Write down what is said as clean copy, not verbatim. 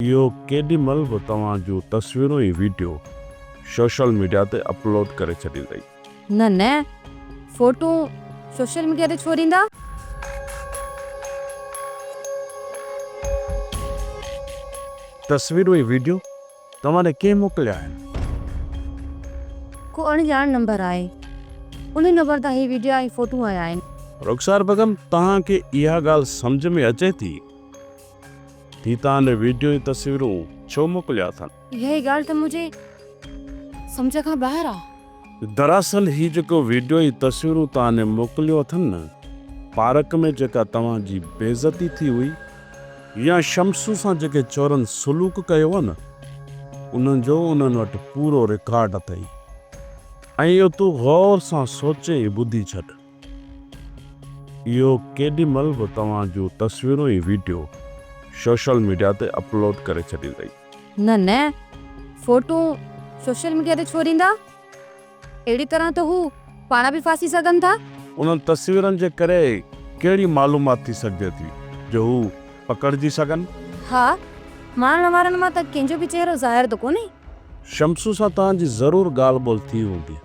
اهو ڪيڏي مهل به توهان جون تصويرون ۽ وڊيو سوشل ميڊيا تي اپلوڊ ڪري ڇڏيندئي. نه نه فوٽو سوشل ميڊيا تي ڇو ڏيندا؟ تصويرون ۽ وڊيو توهان ڏي ڪنهن موڪليا آهن؟ ڪو اڻ ڄاڻ نمبر آهي. انهي نمبر تان هي وڊيا ۽ فوٽو آيا آهن. رخسار بيگم توهان کي اها ڳالهه سمجهه ۾ اچي ٿي؟ ٿي توهان ڏي وڊيو ۽ تصويرون ڇو موڪليا اٿن؟ اها ئي ڳالهه ته منهنجي سمجهه کان ٻاهر آ. دراصل هي جيڪو وڊيو ۽ تصويرون توهان ڏي موڪليو اٿن نه، پارڪ ۾ جيڪا توهان جي بيعزتي ٿي هئي يا شمسو سان جيڪي چورن سلوڪ ڪيو هو نه، انهن جو انهن وٽ پورو رڪارڊ اٿئي ۽ اهو تون غور سان سوچي ۽ ٻڌي ڇڏ. اهو ڪيڏي مهل به توهان جون تصويرون ۽ وڊيو سوشل ميڊيا تي اپلوڊ ڪري ڇڏيندئي. نه نه فوٽو سوشل ميڊيا تي ڇو ڏيندا؟ اهڙي طرح ته هو پاڻ به ڦاسي سگهن ٿا. انهن تصويرن جي ڪري ڪهڙي معلومات ٿي سگهجي ٿي جو هو پڪڙجي سگهن؟ ها، مارڻ وارن مان ته ڪنهن جو به چهرو ظاهر ته ڪونهي. شمسو سان توهان جي ضرور ڳالهه ٻولهه ٿي هوندي.